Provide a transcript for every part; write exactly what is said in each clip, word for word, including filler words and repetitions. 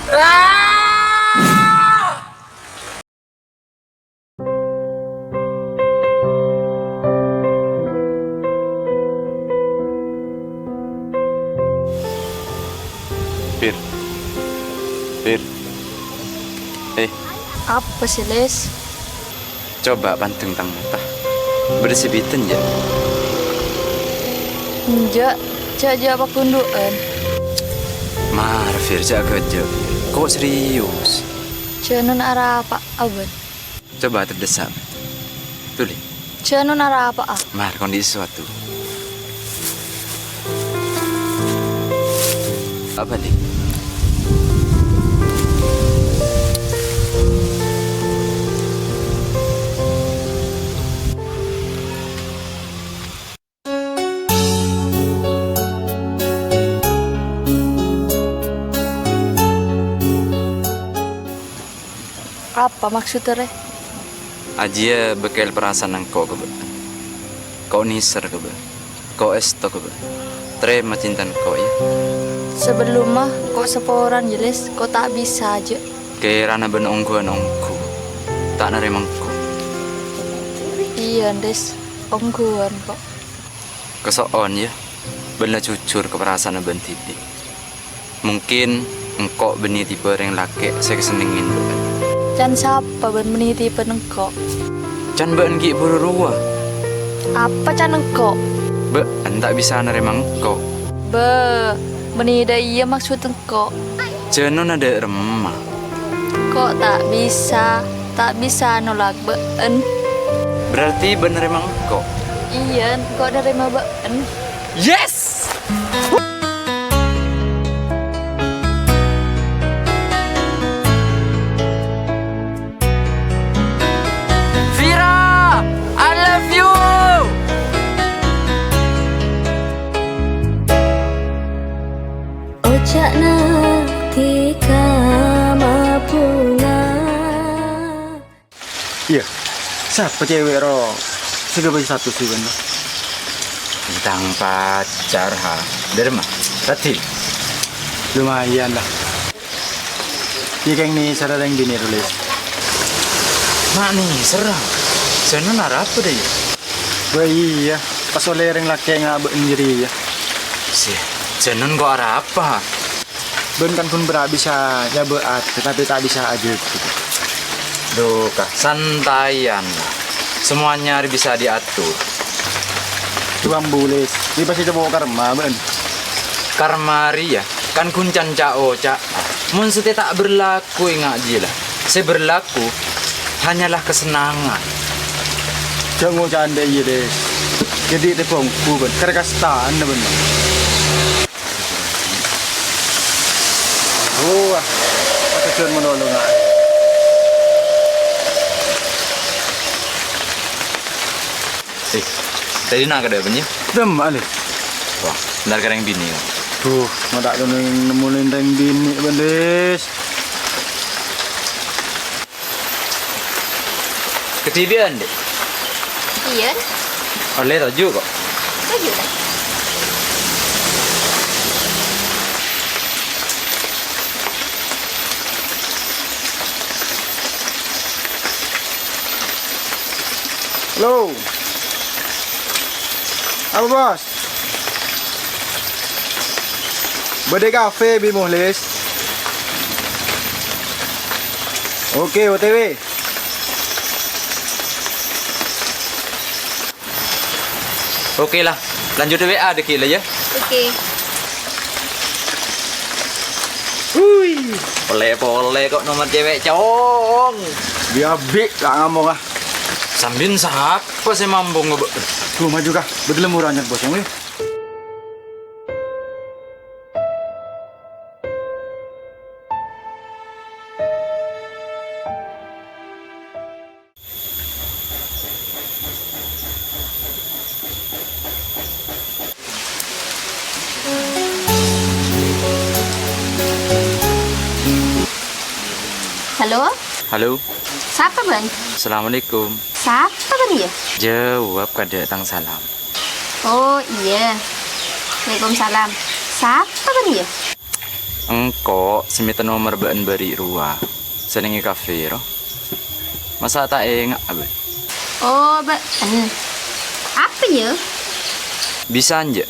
Fir. Fir. Eh. Apa sih, Lis? Coba pandeng tang mata. Bâdâ sè bhidhân, jâ'? Enjâ', jâ', jâ' paghundu'ân. Mara, Fir, jâ' ghâjâ', Fir. Ko' serius. Jhâ' non arapa'a, bân. Coba tèddhâsa. Dhuli. Jhâ' non arapa'a. Mar, kondi' sesuatu. Apa, Dik? Apa maksudda, Rè? Ajiyâ bâkkèl parasaan engko' ka bâ'na. Ko' nèser ka bâ'na. Ko' èsto ka bâ'na. Tarèma cinta engko', yâ. Sabellumma ko' saporana, yâ, Lis. Ko' ta' bisa, jâ'. Kèrana bâ'na ongghuwân ongghu. Ta' narèma engko'. Iyâ, Lis. Ongghuwân, ko'. Kaso'on, yâ, bâ'na jujur ka parasaanna bâ'na dhibi'. Mungkin engko' bânnè tipe rèng lakè' sè èkasennengngè bâ'na. Can sapa bâ'na bânnè tipe engko'? Can bâ'na ghi' buru rowa. Apa can engko'? Bâ'na ta' bisa narèma engko'. Bâ, bânnè dâ' iyâ maksod engko'. Jhâ' non adâ' remma. Ko' ta' bisa, ta' bisa nolak bâ'na. Berarti bâ'na narèma engko'? Iyâ, engko' narèma bâ'na. Yes! Vira, I love you! Oca'na dhika mabhunga. Iyâ, sapa cewek ro sè ghâbây status è bâ'na? Tang pacar, ha. Dâremma? Tadi? Lumayan lah. Iyâ, kèng nèserra rèng binè' rowa, Lis. Ma' nèserra? Jhâ' non arapa dâ' iyâ? Wah, iyâ, pas ollè rèng lakè' ngabâ'na jârèya. Sè, jhâ' non ko' arapa? Bâ'na kan pon bârâ' bisa nyabâ' atè, tapè ta' bisa ajâgâ. Duh, Ka, santaiyan. Semuanya bisa diatur. Duwâ' bulus, iyâ pastè coba karma, bâ'na. Karma rèya kan ghun can ca'-oca'. Mon satèya ta' berlaku, enga' jiyâ la. Sè berlaku hanyalah kesenangan. Jhâ' ngoca' andâ' iyâ, Lis. Jadi tepongku, bân. Kare kastana, bân. Wah, kejun menolong ae. Eh, tadi nak ada apa nih? Dem, Ale. Wah, bentar kering bini. Duh, mata kuning nemuin reng bini, Bendis. Kedhibiyân, Dik? Iyâ. Ollè toju' kok. Toju', Dik. Halo. Apa, Bos? Bâdâ kafe, Bi Muhlis. Oke, O T W. Oke lah, lanjut W A dâgghi' la yâ. Oke. Hui, polè-polè kok nomor cewek, Cong. Bi abi' la ngomong, ah. Sambin sapa sè mambu ngobâ? Duh, maju kah. Betul murah nyet, Bos, ya, weh. Halo? Halo. Sapa, Bân? Assalamualaikum. Sapa, Bân, yâ? Jawab kadâ' tang salam. Oh, iyâ. Waalaikumsalam. Sapa, Bân, yâ? Engko' sè mènta nomer bâ'en bâri' rowa, sè neng è kafe, ro. Masa' ta' enga', bâ'en? Oh, bâ'en. Apa, yâ? Bisa, enjâ'.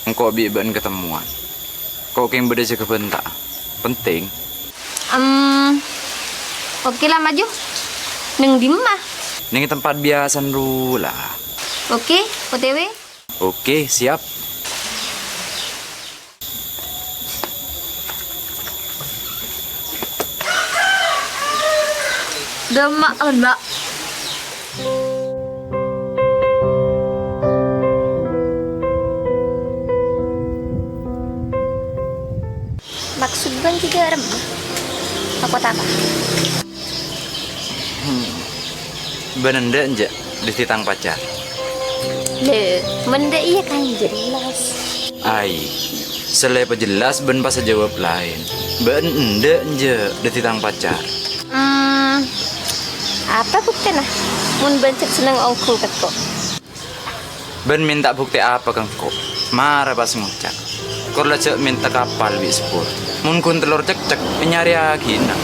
Engko' bi' bâ'en katemmowan. Ko' kèng bâdâ sè kabhânta. Penting. Em, oke lah, maju. Neng dimma? Neng tempat biasa rowa la. Oke, O T W. Oke, siap. Dâmma, Mbak. Maksud bâ'en jiyâ remma? Apa ta' apa? Hmm. Bâ'en endâ' enjâ' dhâddhi tang pacar? Lè, mon endâ' iyâ kan jelas. Ai, sè lè pajellas bâ'en pas ajâwâb laèn. Bâ'en endâ' enjâ' dhâddhi tang pacar? Hmm, apa buktèna? Mon bâ'en cè' senneng ongghu ka engko'. Bâ'en mènta buktè apa ka engko'? Mara pas ngoca'. Kor la jhâ' mènta kapal bi' sepur. Mon ghun tellor cekcek, ènyarèyaghina.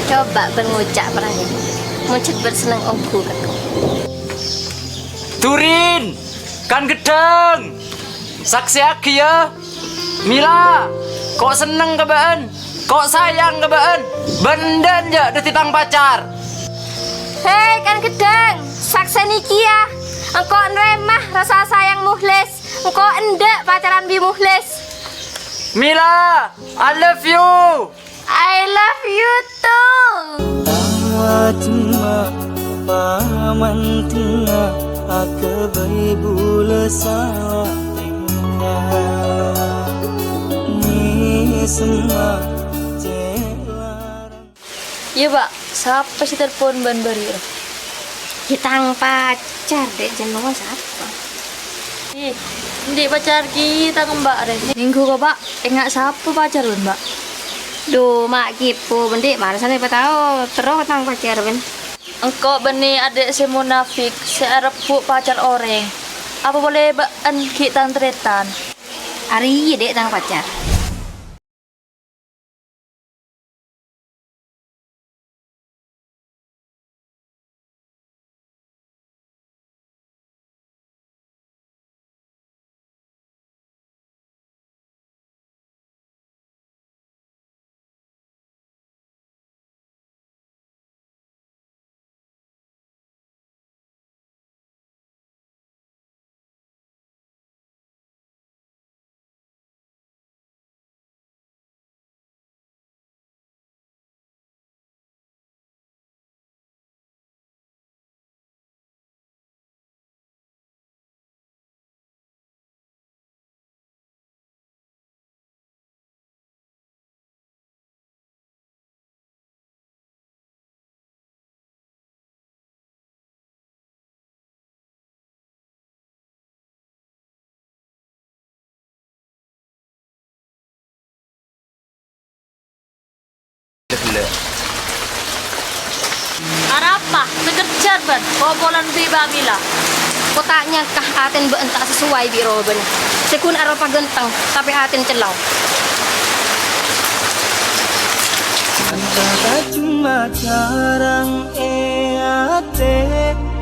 Coba bâ'en ngoca' parahi. Mon jhât bâ'en senneng ongghu ka engko'. Durin! Kan ghedhâng! Saksèyaghi, yâ! Mila, ko' senneng ka bâ'en, ko' sayang ka bâ'en, bâ'en endâ' enjâ' dhâddhi tang pacar. Hei, kan ghedhâng, saksèna kèya, engko' narèma rasa sayang Mukhlis, engko' endâ' pacaran bi' Mukhlis. Mila, I love you. I love you too. Cemma pamantengnga akabay bulâ satengnga. Nèsemma cè' larang. Iyâ, Pak. Sapa sè telpon bâ'en bâri'? Yâ, tang pacar, Dek. Jenengnga sapa? Ih, andi' pacar kèya tang Mbak rè. Nèngghu, Pak. Enga' sapa pacar bâ'en, Mbak? Dhu, ma' kipo, bâ'en andi' mara sanè patao terro ka tang pacar bâ'en. Engko' bânnè adâ' sè monafik, sè arebbhu' pacar orèng. Apa polè bâ'en ghi' tan-tarètan? Arèya, Dek, tang pacar. Ghellâ'. Arapa? Sè kerjhâ bâ'en, pol-polan bi' Ba'mila. Ko' ta' nyangka atèn bâ'en ta' sasoway bi' robâna. Sè ghun aropa ghânteng, tapè atèn celleng. Anta cemma carang è atè,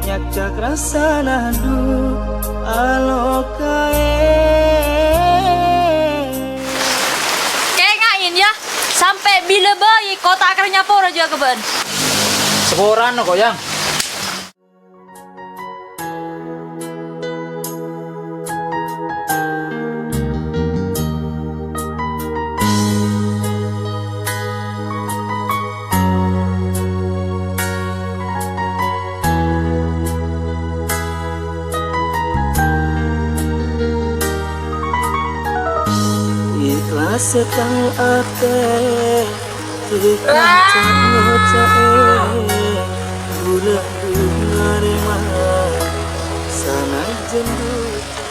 nyakak rassana du alokaè. Kènga'è, yâ, sampè' bilâ bhâi ko' ta' kèra nyapora jiyâ ka bâ'en. Saporana ko', Yang. Ikhlas tang atè, ikhlas ca'-ngoca'è, bulâ narèma, sanajjân du-